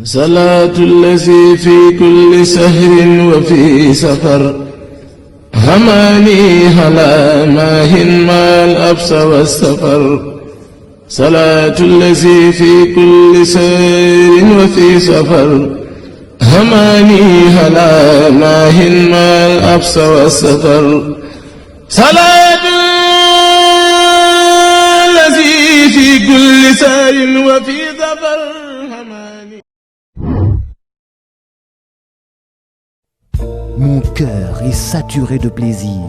صلاة الذي في كل سهر وفي سفر هماني هلا ماهن ما الأبس والسفر صلاة الذي في كل سهر وفي سفر هماني هلا ماهن ما الأبس والسفر صلاة الذي في كل سهر وفي سفر هماني. Mon cœur est saturé de plaisir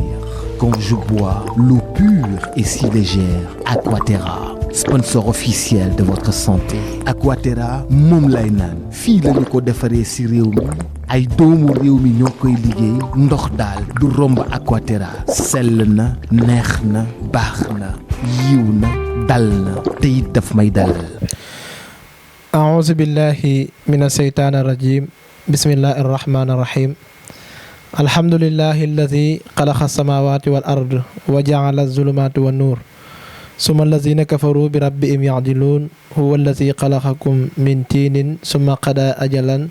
quand je bois l'eau pure et si légère Aquaterra, sponsor officiel de votre santé. Aquaterra moom lay naan fii lañu ko defaree ci réew mi ay doomu réew mi ñoo koy liggéey ndox daal du romb Aquaterra sell na neex na baax na yiw na dal na te it daf may dalal. أعوذ بالله من الشيطان الرجيم بسم الله الرحمن الرحيم الحمد لله الذي خلق السماوات والأرض وجعل الظلمات والنور ثم الذين كفروا بربهم يعدلون هو الذي خلقكم من تين ثم قضى أجلا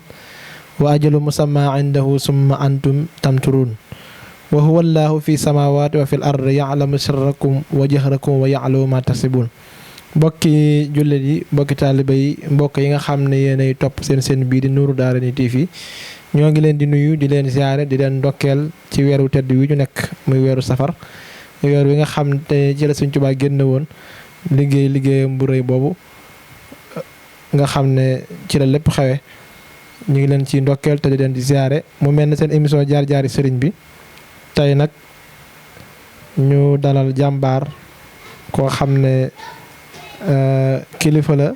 وأجل مسمى عنده ثم أنتم تمترون وهو الله في السماوات وفي الأرض يعلم سركم وجهركم ويعلم ما تكسبون mbokki jullit yi mbokki taaliba yi mbokk yi nga xam ne yéenay topp seen bii di Nourou Darayni TV ñoo ngi leen di nuyu di leen ziare di leen ndokkeel ci weeru tedd wi ñu nekk muy weeru safar weer wi nga xam te ci la Sëñ Tuubaa génn woon liggéeyam bu rëy boobu nga xam ne ci la lépp xewe ñu ngi leen ci ndokkeel te di leen di ziare mu mel ne seen émission jaar-jaari sëriñ bi tey nag ñu dalal jàmbaar koo xam ne kilifa la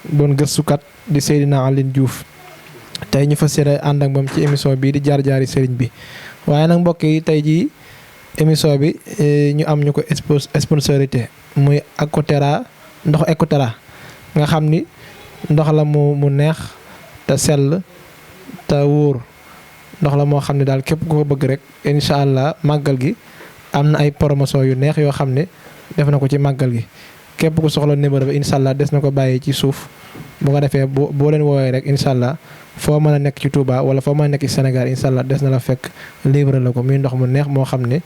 doon gëstukat di Seydina Alioune Diouf tey ñu fas yéene ànd ak moom ci émission bii di jaar-jaari sëriñ bi waaye nag mbokk yi tey jii émission bi ñu am ñu ko sponsorité muy Aquaterra ndox Aquaterra nga xam ni ndox la mu neex te sell te wóor ndox la moo xam ne daal képp ku ko bëgg rek incha allah màggal gi am na ay promotion yu neex yoo xam ne def na ko ci màggal gi. képp ku soxla numéro bi incha allah des na ko bàyyi ci suuf bu ko defee boo leen woowee rek incha allah foo mën a nekk ci Touba wala foo mën a nekk ci Sénégal incha allah des na la fekk livré la ko muy ndox mu neex moo xam ne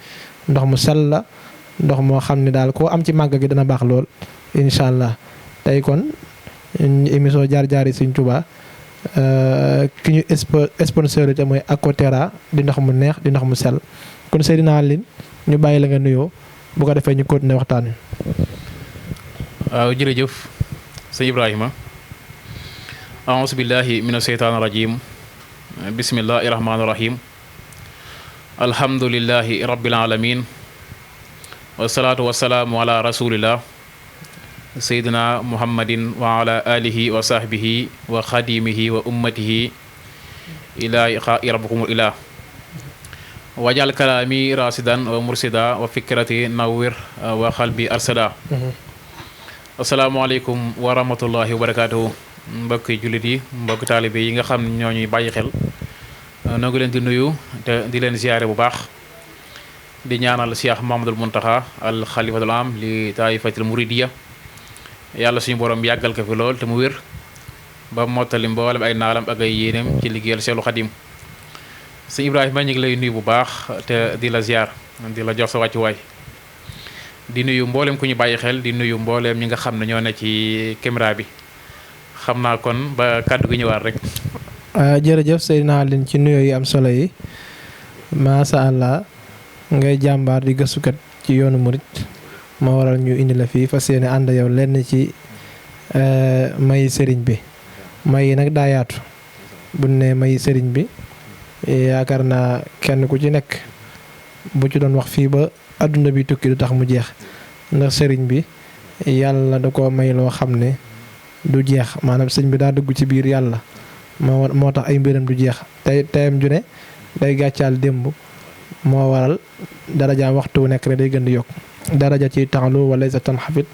ndox mu sell la ndox moo xam ne daal koo am ci màgg gi dana baax lool incha allah. tey kon émission jaar-jaari Sëñ Touba ki ñu sponsorité mooy Aquaterra di ndox mu neex di ndox mu sell kon Seydina Alioune ñu bàyyi la nga nuyoo bu ko defee ñu continuer waxtaan wi. waaw jërëjëf sëñ Ibrahima aousu billahi min asheytaan irajim bismillahi rahmaani rahim alhamdulillahi rabbil alamin wasalaatu wasalaamu ala rasulillah seydina muhammadin wa ala alihi wa sahbihi wa xadimihi wa ummatihi ila iqaa'i rabbukumul ilah wajal kalaami rasidan wa mursida wa fikrati nawwir wa xalbi arsada asalaamaaleykum wa rahmatullahi wa barakaatuhu mbokki jullit yi mbokki taalibe yi nga xam ne ñoo ñuy bàyyi xel noo ngi leen di nuyu te di leen ziyaare bu baax di ñaanal Cheikh Mamadul Muntaxa al xalifatul am li taifatil muridiya yàlla suñu borom yàggal ko fi lool te mu wér ba mottali mboolem ay naalam ak ay yéeneem ci liggéeyal Seexul Xadim sëñ Ibrahima ñu ngi lay nuyu bu baax te di la ziyaar di la jox sa wàccuwaay di nuyu mboolem ku ñu bàyyi xel di nuyu mboolem ñi nga xam ne ñoo ne ci caméra bi xam naa kon ba kàddu gi ñëwaat rek. jërëjëf Seydina Alioune ci nuyoo yi am solo yi macha allah ngay jàmbaar di gëstukat ci yoonu murit moo waral ñu indi la fii fas yéene ànd yow lenn ci mayi sëriñ bi may yi nag daa yaatu bu ne mayi sëriñ bi yaakaar naa kenn ku ci nekk bu ci doon wax fii ba. adduna bi tukki du tax mu jeex ndax sëriñ bi yàlla da ko may loo xam ne du jeex maanaam sëriñ bi daa dugg ci biir yàlla moo tax ay mbiram du jeex teyam ju ne day gàccaal démb moo waral darajaam waxtu wu nekk rek day gën di yokk daraja ci taxalu wala sa tan xafit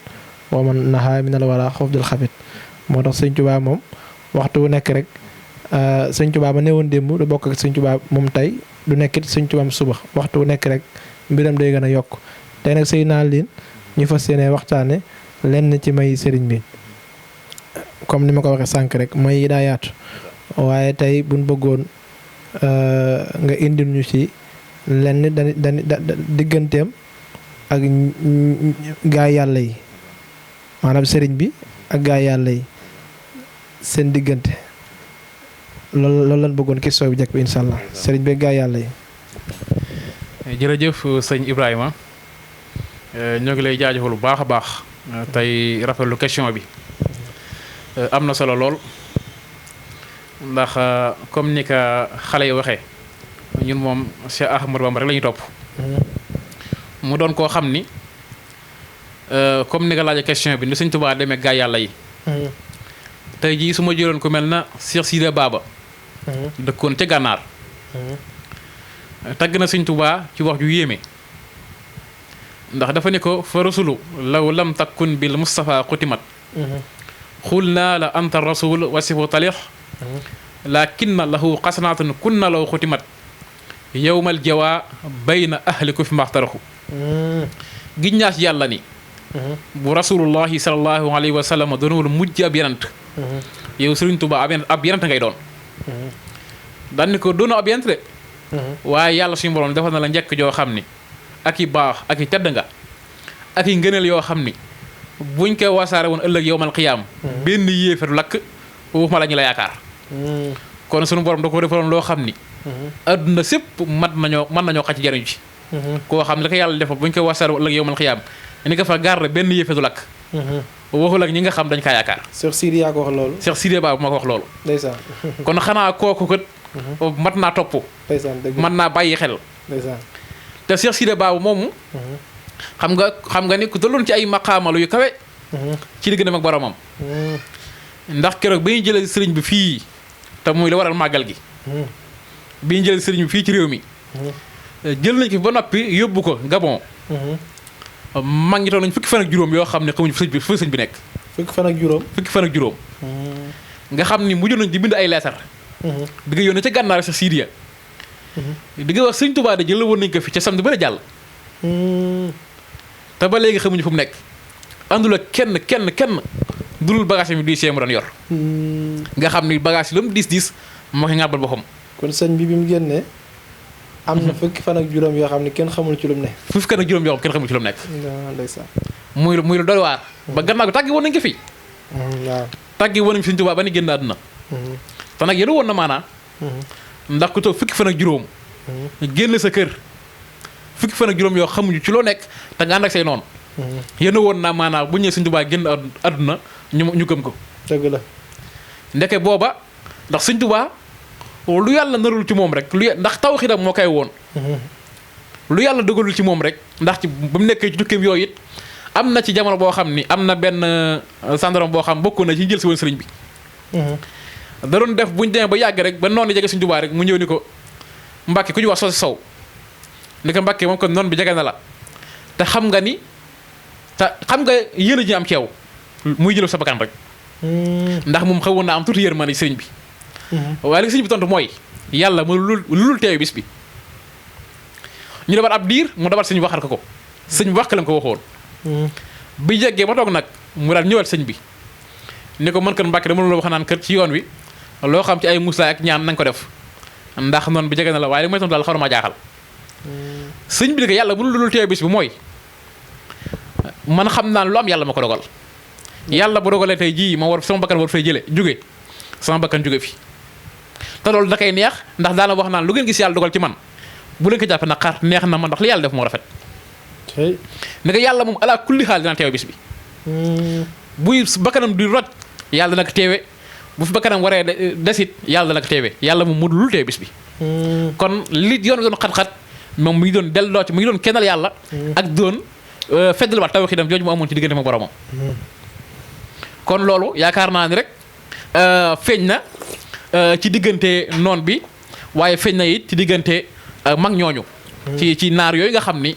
wa man naha minal wara xofdul xafit moo tax Sëriñ Tuubaa moom waxtu wu nekk rek Sëriñ Tuubaa ba newoon démb du bokk ak Sëriñ Tuubaa moom tey du nekkit Sëriñ Tuubaa suba waxtu wu nekk rek mbiram day gën a yokk tey nag Seydina Alioune ñu fas yéene waxtaane lenn ci may sëriñ bi comme ni ma ko waxee sànq rek mooy daa yaatu waaye tey buñ bëggoon nga indil ñu ci lenn digganteem ak gaa yàlla yi maanaam sëriñ bi ak gaa yàlla yi seen diggante loolu lañ bëggoon question bi njëkk bi incha allah sëriñ bi ak gaa yàlla yi. jërëjëf sëñ Ibrahima ñoo ngi lay jaajëfal bu baax a baax tey rafetlu question bi am na solo lool ndax comme ni ka xale yi waxee ñun moom Cheikh Ahmadou Bamba rek la ñuy topp mu doon koo xam ni comme ni nga laajee question bi ni sëñ Tuubaa demee gaa yàlla yi tey jii su ma jëloon ku mel na Cheikh Sidé Baba dëkkoon ca gànnaar tagg na sëñ Tuubaa ci wax ju yéeme ndax dafa ne ko fa rasulu law lam takkun bil Mustafa xutimat xul naa la anta rasul wasifu talix lakinna lahu xasanaatun kunna law xutimat yowmal jawaa bayna ahliku fi maxtaraxu giñ naa ci yàlla ni bu rasulullahi salallahu alayhi wa sallam doonul mujj ab yenant yow Sëriñ Tuubaa ab yenant ngay doon daan ni ko doonoo ab yenant de waaye yàlla suñu borom defal na la njëkk joo xam ni ak i baax ak i tedd nga ak i ngëneel yoo xam ni buñ koy wasaare woon ëllëg yowmal xiyaam benn yéefar lakk waxuma la ñu la yaakaar kon suñu borom da ko defaloon loo xam ni adduna sépp mën nañoo xaj jariñu ci koo xam ne la ko yàlla defal buñ koy wasaare woon ëllëg yowmal xiyaam ni nga fa garde benn yéefar du lakk waxul ak ñi nga xam dañ kaa yaakaar Cheikh Sidé yaa ko wax loolu Cheikh Sidé Baba moo ko wax loolu ndeysaan kon xanaa kooku kat mat naa topp mën naa bàyyi xel te Cheikh Sidé Baba moomu xam nga ni ku tolloon ci ay maqaamalu yu kawe ci diggante ak boromam ndax keroog bi ñu jëlee sëriñ bi fii te muy la waral màggal gi bi ñu jëlee sëriñ bi fii ci réew mi jël nañ ko ba noppi yóbbu ko Gabon mag ñi toog nañ fukki fan ak juróom yoo xam ne xamuñu fu sëñ bi nekk fukki fan ak juróom nga xam ni mujj nañ di bind ay leetar di nga yónnee ca gànnaar sa Sidiya di nga wax sëñ Tuubaa de jël woon nañ ko fi ca samedi ba jàll te ba léegi xamuñu fu mu nekk àndul ak kenn dulul bagage mi diis mu doon yor nga xam ni bagage yi lu mu diis moo ko ŋàbbal boppam kon sëñ bi mu génnee am na fukki fan ak juróom yoo xam ne kenn xamul ci lu mu nekk fukki fan ak juróom yoo xam kenn xamul ci lu mu nekk ndeysaan muy lu doy waar ba gannaaw gi tàggi woon nañ ko fi waaw tàggi woon nañ fi sëñ Tuubaa ba ni génn àdduna te nag yéen woon na maanaa ndax ku toog fukki fan ak juróom génn sa kër fukki fan ak juróom yoo xamuñu ci loo nekk te nga ànd ak say noonu yéen woon naa maanaa bu ñëwee sëñ Tuubaa génn àdduna ñu gëm ko dëgg la ndeke booba ndax sëñ Tuubaa lu yàlla narul ci moom rek ndax tawxiidam moo koy woon lu yàlla dogalul ci moom rek ndax ci ba mu nekkee ci tukkeem yooyu it am na ci jamono boo xam ni am na benn gendarme boo xam bokkoon na ci jël si woon sëriñ bi da doon def buñ demee ba yàgg rek ba noonu jege sëñ Tuubaa rek mu ñëw ni ko Mbàkke ku ñu wax Soosi Sow ni ko Mbàkke moom kon noonu bi jege na la te xam nga yéen a ji am ci yow muy jël sa bakkan rek ndax moom xawoon naa am tuuti yërmande sëriñ bi waaye li sëriñ bi tontu mooy yàlla mu lulul teewe bis bi ñu debar ab diir mu dabar sëñ bi waxal ko sëñ bi wax ka la ko waxoon bi jeggee ba toog nag mu daal ñëwal sëñ bi ni ko mën kër Mbàkke dama la wax naan kër ci yoon wi loo xam ci ay muslaay ak ñaan nañ ko def ndax noonu bi jege na la waaye li may tontu daal xaw na maa jaaxal sëñ bi ni ko yàlla mu lulul teewe bis bi mooy man xam naan lu am yàlla ma ko dogal yàlla bu dogalee tey jii ma war sama bakkan war fay jóge sama bakkan jóge fi te loolu da koy neex ndax daana wax naan lu ngeen gis yàlla dogal ci man bu leen ko jàppe na xar neex na ma ndax li yàlla def moo rafet ni ko yàlla moom ala kulli xaal dina teewe bis bi buy bakkanam di roj yàlla dana ko teewe bu fi bakkanam waree desit yàlla dana ko teewe yàlla moom mu dul teewe bis bi kon li yoon doon xat-xat moom mu ngi doon delloo ci mu ngi doon kennal yàlla ak doon feddaliwaat tawxiidam jooju mu amoon ci diggante ak boromam kon loolu yaakaar naa ni rek feeñ na ci diggante noon bi waaye feeñ na it ci diggante mag ñooñu ci naar yooyu nga xam ni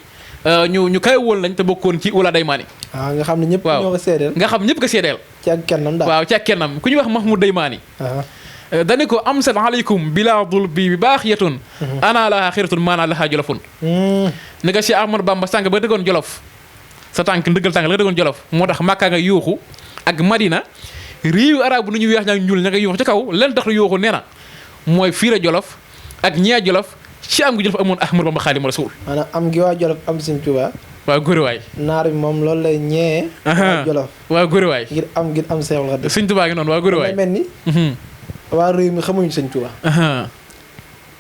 ñu kay woon lañ te bokkoon ci wala daymaani nga xam ne ñëpp ñoo ko seedeel nga xam ñëpp ko seedeel ci ak kennam daal waaw ci ak kennam ku ñuy wax Mahmoud Daymaani dani ko amsat aleykum bila dul bi baaxiyatun ana laha xiratun maana laha jolofun ni nga Cheikh Ahmadou Bamba sànq ba dëggoon jolof sa tànk ndëggal tànk la dëggoon jolof moo tax Makka nga yuuxu ak Madina réewu arab bu nu ñu weex ñaa ñuul ña nga yuux ci kaw leen tax lu yuuxu nee na mooy fii la Jolof ak ñee Jolof ci am gi Jolof amoon Ahmadu Bamba Xaadimu Rasuul. maanaam am gi waa Jolof am Sëñ Tuubaa. waaw góorewaay. naar bi moom loolu lay ñee. waa Jolof waaw góorewaay. ngir am Seexul Xadiim. Sëñ Tuubaa ngi noonu waa góorewaay. mel ni. waa réew mi xamuñu Sëñ Tuubaa.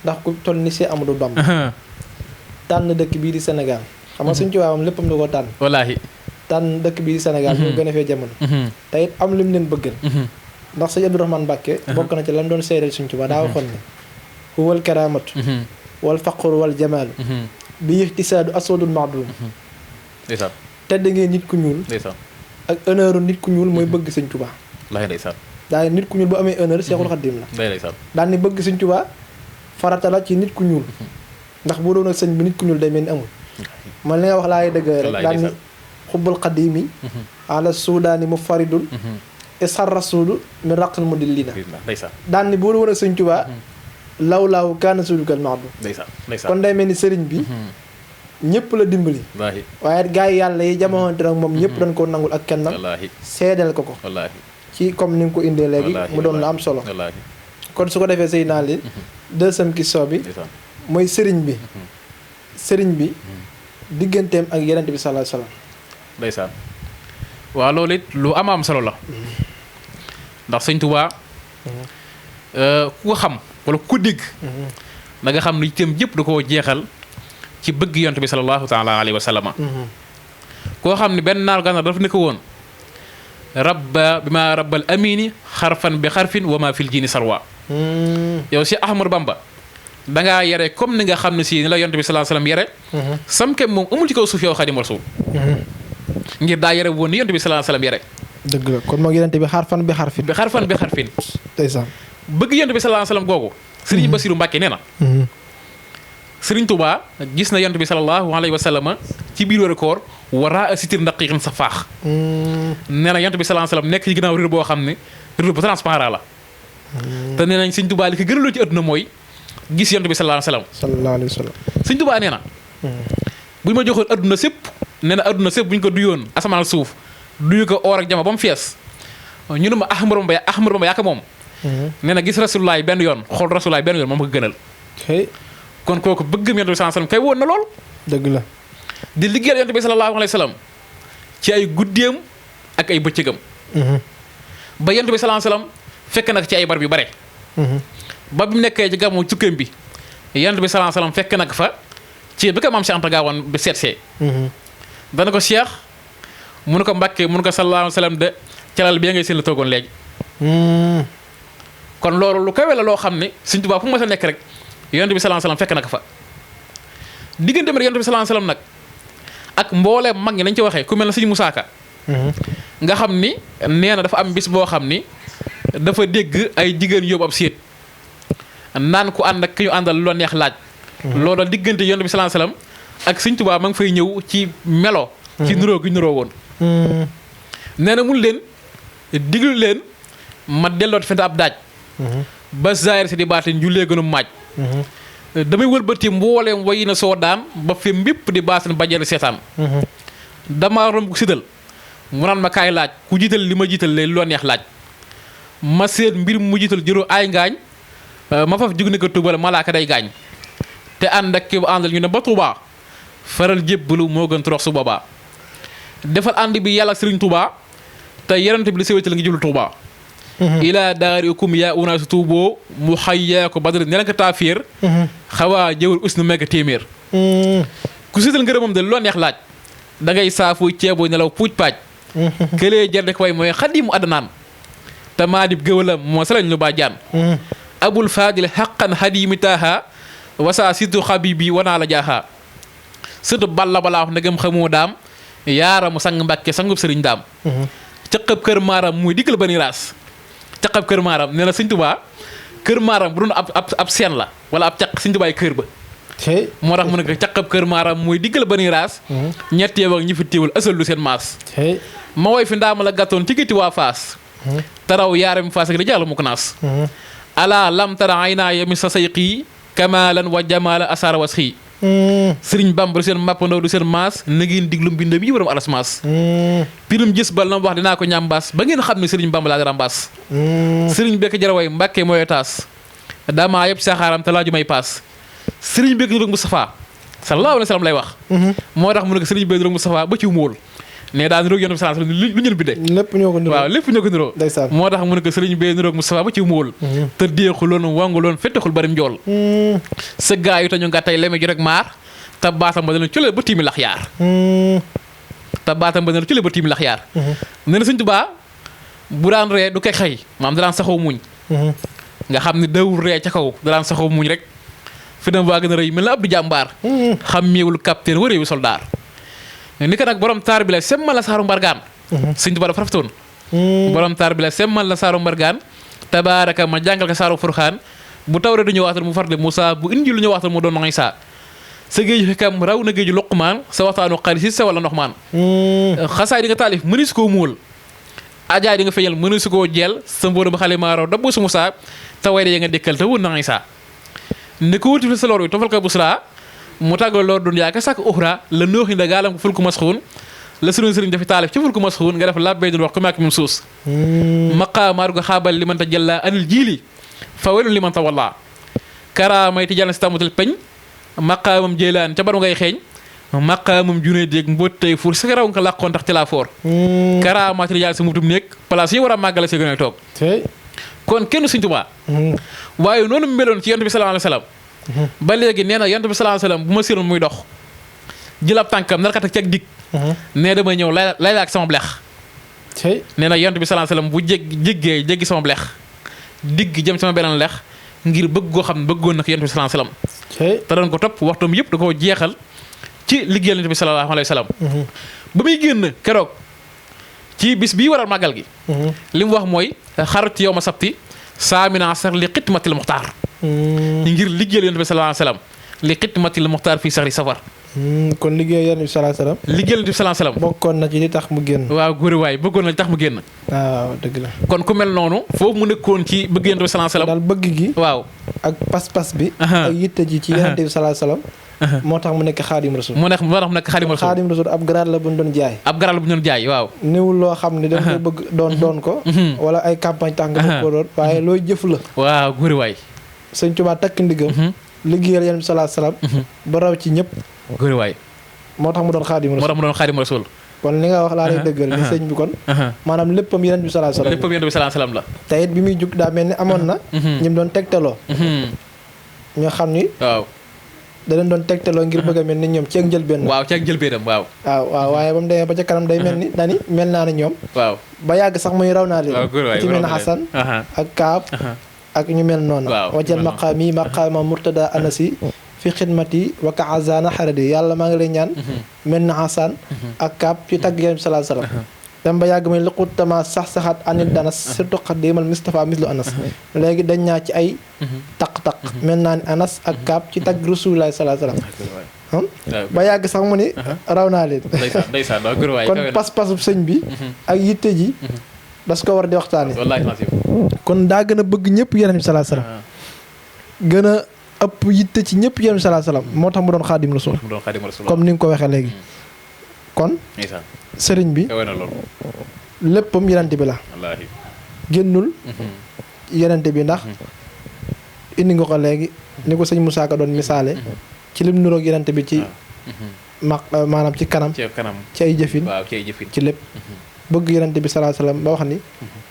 ndax ku toll ni Seex Ahmadu Bamba. tànn dëkk bii di Sénégal. xam nga Sëñ Tuubaa moom léppam da koo tànn. wallaahi. tànn dëkk bii di Sénégal. ñu gën a fee jamono. te it am lim leen bëggal. ndax sëñ Abdourahmane Mbàkke bokk na ci lan doon seedeel Sëñ Tuubaa daa waxoon ne. huwal karaamatu. wal faqru wal jamaalu. bi ixtisaadu aswadul maadum. ndeysaan. tedd ngeen nit ku ñuul. ndeysaan. ak honneur nit ku ñuul mooy bëgg Sëñ Tuubaa. wallaahi ndeysaan. daal nit ku ñuul bu amee honneur Seexul Xadiim la. ndeysaan. daal ni bëgg Sëñ Tuubaa farata la ci nit ku ñuul. ndax boo doon ak sëñ bi nit ku ñuul day mel ni amul. man li nga wax laay dëgg rek daal ni xubbul xadiimi ala suudaani mu faridul isar rasulu mi raqal mu dillina. ndeysaan. daal ni boo doon ak Sëñ Tuubaa law laaw kaana sudukal maadu. ndeysaan. ndeysaan. kon day mel ni sëriñ bi ñëpp la dimbali. wallaahi. waaye gaa yi yàlla yi jamonoonte nag moom ñëpp dañ koo nangul ak kennam. wallaahi. seedeel ko ko. wallaahi. ci comme ni nga ko indee léegi. mu doon la am solo. wallaahi. kon su ko defee sëy naa li deuxième question bi mooy sëriñ bi. sëriñ bi digganteem ak Yonent bi sallallahu alayhi wasallam. ndeysaan. waaw loolu it lu am solo la. ndax Sëñ Tuubaa ku ko xam wala ku ko dégg. da nga xam ni itam jëpp da koo jeexal ci bëgg Yonent bi sallallahu taala alayhi wa sallam. koo xam ne benn naar gànnaar dafa nekk woon. rabba bi ma rabbal amini xarfan bi xarfin wa ma fil jini sarwa. yow si Ahmadu Bamba dangaa yare comme ni nga xam ne si ni la Yonent bi sallallahu alayhi wa sallam yare. samkem moom amul ci kaw suuf yow Xaadimu Rasuul. ngir daa yare woon ni Yonent bi sallallahu alayhi wa sallam yare. dëgg la kon moom Yonent bi xarfan bi xarfin. bi xarfan bi xarfin. ndeysaan. bëgg Yonent bi sallallahu alayhi wa sallam googu. Sëriñ Basiru Mbàkke nee na. Sëriñ Tuubaa gis na Yonent bi sallallahu alayhi wa sallam ci biir weeru koor waraa a sitir ndaqiiqin sa faax. nee na Yonent bi sallallahu alayhi wa sallam nekk ci ginnaaw rido boo xam ne rido bu transparent la. te nee nañ Sëriñ Tuubaa li ko gënaloo ci àdduna mooy gis Yonent bi sallallahu alayhi wa sallam. sallallahu alayhi wa sallam. Sëriñ Tuubaa nee na. bu ñu ma joxoon àdduna sépp nee na àdduna sépp bu ñu ko duyoon asamaan suuf duyu ko or ak jama ba mu fees ñu ne ma Ahmadu Bamba yaa ko moom. nee na gis Rasulullaay benn yoon xool Rasulullaay benn yoon moom ko gënal. kon kooku bëggam Yonent bi sallallahu alayhi wa sallam kay woon na lool. dëgg la. di liggéeyal Yonent bi sallallahu alayhi wa sallam ci ay guddeem ak ay bëccëgam. ba Yonent bi sallallahu alayhi wa sallam fekk nag ci ay barab yu bare. ba bi mu nekkee ci gàmmu cukkeem bi Yonent bi sallallahu alayhi wa sallam fekk nag fa ci bi ko maam Cheikh Anta Gaawaan bi seetsee. dana ko Cheikh mu ne ko Mbàkke mu ne ko sallallahu alayhi wa sallam de calal bi ngay seen la toogoon léegi. kon loolu lu kawe la loo xam ne Sëñ Tuubaa fu mu mës a nekk rek Yonent bi sallallahu alayhi wa sallam fekk na ko fa. diggante bi Yonent bi sallallahu alayhi wa sallam nag ak mbooleem mag ñi nañ ci waxee ku mel ne Sëñ Musaa Ka nga xam ni nee na dafa am bis boo xam ni dafa dégg ay jigéen yóbbu ab séet naan ku ànd ak ki ñu àndal lu la neex laaj. loolu diggante Yonent bi sallallahu alayhi wa sallam ak Sëñ Tuubaa ma ngi fay ñëw ci melo. ci nuroo gi nuroo woon. nee na mun leen diglu leen ma delloot fent ab daaj. ba zaahir si di baatin jullee gënu maaj. damay wëlbati mbooleem wayi na soo daan ba fi mbépp di baatin bajeel seetaan. damaa romb sidal mu naan ma kaay laaj ku jiital li ma jiital leen loo neex laaj. ma seet mbir mu jiital juróom ay ngaañ ma faf jug ne ko tubal malaaka day gaañ. te ànd ak ki bu àndal ñu ne ba Tuubaa faral jébbalu moo gën torox su boobaa. defal ànd bi yàlla ak Sëriñ Tuubaa te Yonent bi li séwétal la ngi jublu Tuubaa. ilaa daarikum yaa unaasu tuuboo mu xayyaa ko badri ne la ko taafiir xawaa jëwal us nu mekk téeméer. ku siital ngërëmam de loo neex laaj da ngay saafu ceebu nelaw puuj paaj. këlee jar de ko way mooy xadimu adnaan te maa dib gëwalam moo salañ lu baa jaan. abul faadil xaqan xadimi taaha wasaa situ xabibi wanaa la jaaxaa surtout balla balaa wax ndegam xamoo daam yaaramu sang Mbàkke sangub sëriñ daam. caqab kër maaram muy diggal ba ni raas. caqab kër maaram nee na Sëñ Tuubaa kër maaram bu doon ab seen la wala ab caq Sëñ Tuubaa kër ba. moo tax mu ne ko caqab kër maaram muy diggal ba ni raas. ñett yow ak ñi fi téewal ësal lu seen maas. ma woy fi ndaama la gàttoon ci giti waa faas. taraw yaaram faas ak di jàll mu ko naas. alaa lam tara ay naa yemi sa sayqii kamaalan wa jamaalan asaara was xii Sëriñ Bamba du seen màppandoo du seen maas na ngeen diglu mbind bi borom aras maas pirum gis bal na wax dinaa ko ñambaas ba ngeen xam ne Sëriñ Bamba laa rambaas sëriñ bekk jaraway Mbàkke mooy taas damaa yëpp saxaaram te laaju may paas sëriñ bekk niroog Moustapha sallallahu alayhi wa sallam lay wax moo tax mu ne ko sëriñ bekk niroog Moustapha ba ci móol ne daa niroog yonent bi sallallahu alayhi wa sallam lu ñun bindee lépp ñoo ko niroo waaw lépp ñoo ko niroo moo tax mu ne ko sëriñ bekk niroog Moustapha ba ci móol te deexuloon wanguloon fettaxul barim njool sa gaa yu tañu nga tey leme ji rek maar te baatam ba dana cule ba tiimi lax yaar te baatam ba dana cule ba tiimi lax yaar ne na Sëriñ Tuubaa bu daan ree du koy xëy maam daan saxoo muñ nga xam ne dawul ree ca kaw daan saxoo muñ rek fi dem waa gën a rëy mel na ab du jàmbaar xam meewul capitaine wareewu soldaar ni ko nag borom taar bi la semmal la saaru mbargaan Sëriñ Tuubaa dafa rafetoon borom taar bi la semmal la saaru mbargaan tabaaraka ma jàngal ko saaru furxaan bu tawre du ñëwaatal mu farde Moussa bu indi lu ñëwaatal mu doon Isaa sa géeju xikam raw na géeju Luqmaan sa waxtaanu xaalis sa wala ndox maan xasaay di nga taalif mëni su koo muul ajaay di nga feeñal mëni su koo jeel sa mbóoru ba xale maaraw dabbu su Moussa te way de ya nga dékkal te wun na Isaa ne ko wuti sa lor wi tofal ko busra mu tàggal lor dun yaa ka sàkk uxra la nooxi nda gaalam ko fulku masxuun la sunu sëriñ dafi taalif ci fulku masxuun nga def labbay dul wax ku maak mim suus maqaamaar go xaabal li man ta jëlla anil jiili fa welun li man ta walla karaamay ti jàll si tamutal peñ maqaamam jëlaan ca baru ngay xeeñ maqaamam junee déeg mbóot tey fuur sa raw nga làqoon tax ci laa foor karaamaati jàll si mutum néeg place yi war a màggale si gën a toog kon kenn Sëriñ Tuubaa waaye noonu mu meloon ci yonent bi sallallahu alayhi wa sallam ba léegi nee na yonent bi sallallahu alayhi wa sallam bu ma siroon muy dox jël ab tànkam narkat ak cag dig nee damay ñëw lay ak sama blex nee na yonent bi sallallahu alayhi wa sallam bu jéggi sama blex digg jëm sama beneen lex ngir bëgg goo xam ne bëggoon na ko yonent bi sallallahu alayhi wa sallam te doon ko topp waxtoom yëpp da koo jeexal ci liggéeyal yonent bi sallallahu alayhi wa sallam ba muy génn keroog ci bis bii waral màggal gi li mu wax mooy xarat yow ma sabti saamina sar li xitmatil muxtaar ngir liggéeyal yonent bi sallallahu alayhi wa sallam li xitmatil muxtaar fii sahri safar kon liggéeyal yonent bi sallallahu alayhi wa sallam liggéeyal yonent bi sallallahu alayhi wa sallam bokkoon na ci li tax mu génn waaw góori waay bëggoon na li tax mu génn waaw dëgg la kon ku mel noonu foofu mu nekkoon ci bëgg yonent bi sallallahu alayhi wa sallam daal bëgg gi waaw ak pas-pas bi ak yitte ji ci yonent bi sallallahu alayhi wa sallam moo tax mu nekk xaadim rasul moo tax mu nekk xaadim rasul xaadim rasul ab garaat la bu ñu doon jaay ab garaat la bu ñu doon jaay waaw néewul loo xam ne dañ ko bëgg doon ko wala ay campagne tax nga bëgg ko doon waaye looy jëf la waaw góori waay Sëñ Tuubaa takk ndigam liggéeyal yonent bi sallallahu alayhi wa sallam ba raw ci ñëpp góori waay moo tax mu doon xaadim rasul kon li nga wax laa lay dëggal ni sëñ bi kon maanaam léppam yonent bi sallallahu alayhi wa sallam léppam yonent bi sallallahu alayhi wa sallam la te it bi muy jug daa mel ni amoon na ñi mu doon tegtaloo ñoo xam ni waaw da leen doon tegtaloo ngir bëgg a mel ni ñoom ci ak njëlbeen waaw ci ak njëlbeenam waaw waaye ba mu demee ba ca kanam day mel ni dani mel naa ne ñoom waaw ba yàgg sax muy raw naa leen ci mel na Xasan ak Kaab ak ñu mel noonu wajal maqaami maqaama murtada anasi fi xidmati wa ka azana xaradi yàlla maa ngi lay ñaan mel na Xasan ak Kaab ci tagg yonent bi sallallahu alayhi wa sallam dem ba yàgg may liqut tama sax-saxaat anil danas surtout xadimal Mustafa mislu anas léegi dañ ñaa ci ay taq-taq mel naa ni anas ak Kaab ci tagg rasulullah sallallahu alayhi wa sallam ba yàgg sax mu ni raw naa leen kon pas-pasu sëñ bi ak yitte ji das ko war di waxtaane kon daa gën a bëgg ñëpp yonent bi sallallahu alayhi wa sallam gën a ëpp yitte ci ñëpp yonent bi sallallahu alayhi wa sallam moo tax mu doon xaadim rasul comme ni nga ko waxee léegi kon sëriñ bi léppam yonent bi la génnul yonent bi ndax indi nga ko léegi ni ko sëñ Moussa Ka doon misaale ci lim nuroog yonent bi ci maanaam ci kanam ci ay jëfin ci lépp bëgg yonent bi sallallahu alayhi wa sallam ba wax ni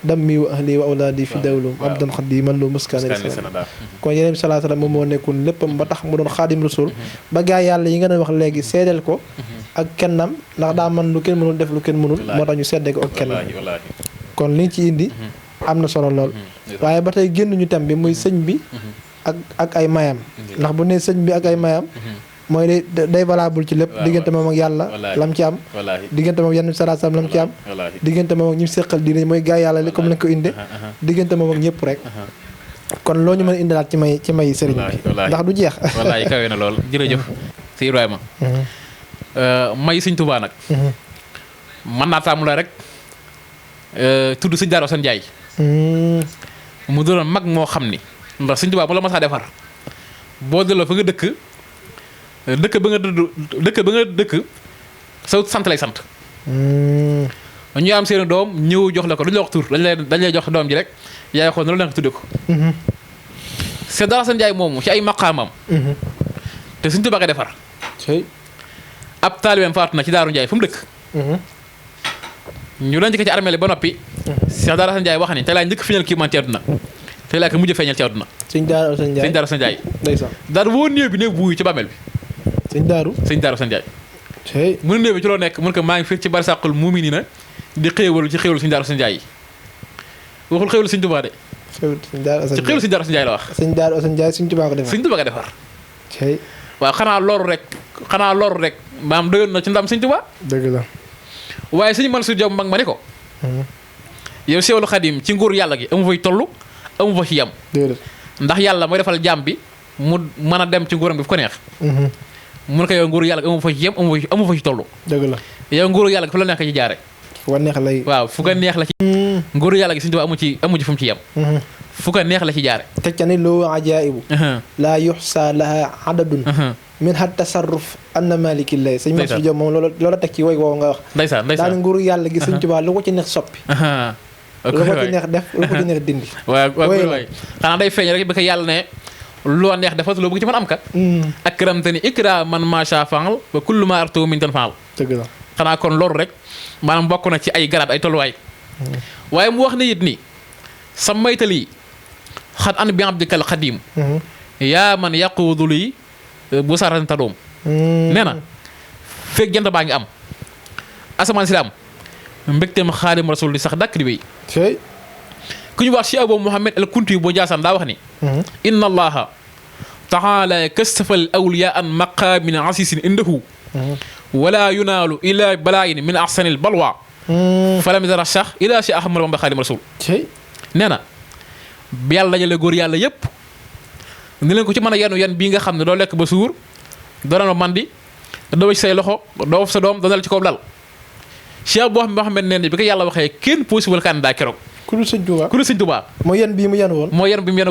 dammi wa ahli wa awlaadi fi dawlum abdan xadiman lu muskaana kon yonent bi sallallahu alayhi wa sallam moom moo nekkoon léppam ba tax mu doon xaadim rasul ba gaa yàlla yi nga doon wax léegi seedeel ko ak kennam ndax daa man lu kenn mënul def lu kenn mënul moo tax ñu seddee ko ak kennam kon li nga ci indi am na solo lool waaye ba tey génn ñu tam bi muy sëñ bi ak ay mayam ndax bu ne sëñ bi ak ay mayam mooy day valable ci lépp diggante moom ak yàlla lam ci am diggante moom yenn sallallahu alayhi wasallam lam ci am diggante moom ak ñi seqal diine mooy gaa yàlla li comme lañ ko inde diggante moom ak ñëpp rek kon loo ñu mën a indilaat ci may sëriñ bi ndax du jeex wallaay kawe na lool jërëjëf si Ibrahima may sëñ Tuubaa nag mën naa taamu la rek tudd sëñ Daaru Asan Njaay mu doon mag moo xam ni ndax sëñ Tuubaa bu la masaa defar boo delloo fa nga dëkk dëkk ba nga dëkk sa sant lay sant. ñu am seen doom ñëw jox la ko duñ la wax tur dañ lay jox doom ji rek yaay xool na lu nekk tudde ko. Cheikh Darou Assane Ndiaye moomu ci ay maqaamam. te Sëñ Tuubaa ko defar. ab taalibeem faatu na ci Daaru Ndiaye fu mu dëkk. ñu denc ko ci armeel ba noppi. Cheikh Darou Assane Ndiaye wax ni tey laa njëkk feeñal kii man ci àdduna tey laa ko mujj feeñal ci àdduna. Sëñ Darou Assane Ndiaye ndeysaan daal woo néew bi néew buuy ci bàmmeel bi. Sëñ Darou Assane Ndiaye. mu ne néew bi ci loo nekk mun ko maa ngi fii ci barsàqul mu'miniina di xéewalu ci xéewalu Sëñ Darou Assane Ndiaye yi waxul xéewalu Sëñ Tuubaa de. ci xéewalu Sëñ Darou Assane Ndiaye la wax. Sëñ Darou Assane Ndiaye Sëñ Tuubaa ko defar. waaw xanaa loru rek maam doyoon na ci ndam Sëñ Tuubaa. dëgg la. waaye Sëñ Mansour Diop mag ma ne ko. yow Seexul Xadim ci nguur yàlla gi amu fay toll amu fa ci yam. ndax yàlla mooy defal jaam bi mu mën a dem ci nguuram bi fu ko neex. mu ne ko yow nguuru yàlla gi amu fa ci yam amu fa ci toll. dëgg la yow nguuru yàlla gi fu la neex ci jaare. fu ko neex lay. waaw fu ko neex la ci. nguuru yàlla gi Sëñ Tuubaa amu ci fu mu ci yam. fu ko neex la ci jaare. teg ca ni loo ajaa'ibu. laa yuxsaa lahaa adadun. min hat tasarruf anna maliki lay. sëñ Mansour Diop moom loola teg ci woy woowu nga wax. ndeysaan daal nguuru yàlla gi Sëñ Tuubaa lu ko ci neex soppi. lu ko ci neex def lu ko ci neex dindi. waaw xanaa day feeñ rek ba ko yàlla ne loo neex defal loo bëgg ci mën am ka. akramtani ikraman macha faal ba kullu ma artu min tan faal. dëgg la xanaa kon loolu rek maanaam bokk na ci ay garaat ay tolluwaay. waaye mu wax ne it ni sa maytali xat an bi abdikal xadim. yaa man yaquudu li bu saratan tadoom. nee na fekk jant baa ngi am asamaan si la am mbégteem xaadim rasul di sax dàkk di wéy. ku ñu wax si Abu Muhammad al Kunti boo Njaasaan daa wax ni. inna allaha taala kastafal awliya an maqaamin asisin indahu wala yunaalu ila balaayin min ahsanil balwa falam yara sax ila si ahmad bamba xaadim rasul. nee na yàlla dajale góor yàlla yépp ni leen ko ci mën a yenu yan bii nga xam ne doo lekk ba suur doo naan mandi doo ci say loxo doo sa doom doo dal ci kaw lal. Cheikh boo xam ne nee na bi ko yàlla waxee kenn possible candidat keroog. ku dul Sëñ Tuubaa. mooy yan bii mu yenu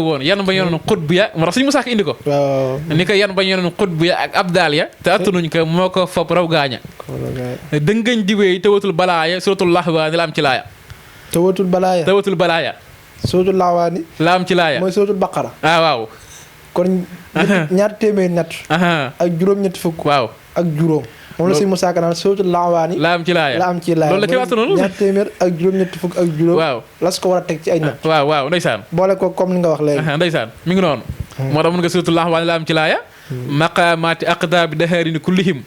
woon. yan ba yenoon xutb ya moo tax Sëñ Musaa Ka indi ko. waaw ni ko yan ba yenoon xutb ya ak abdaal ya te attanuñ ko moo ko fab raw gaaña. dëngañ diwee tawatul balaaya suratul lahwaani la am ci laaya. tawatul balaaya. suratul lahwaani. la am ci laaya. mooy suratul baqara. waaw. kon ñaar téeméer ñett. ak juróom-ñetti fukk. waaw ak juróom. moom la Sëñ Musaa Ka naan suratul lahwaani. la am ci laaya loolu la kii waxtu noonu. ñaar téeméer ak juróom-ñetti fukk ak juróom. waaw las ko war a teg ci ay natt. waaw ndeysaan. boole ko comme ni nga wax léegi. ndeysaan mi ngi noonu. moo tax mun nga suratul lahwaani la am ci laaya. maqaamaati aqdaabi dahaarini kullihim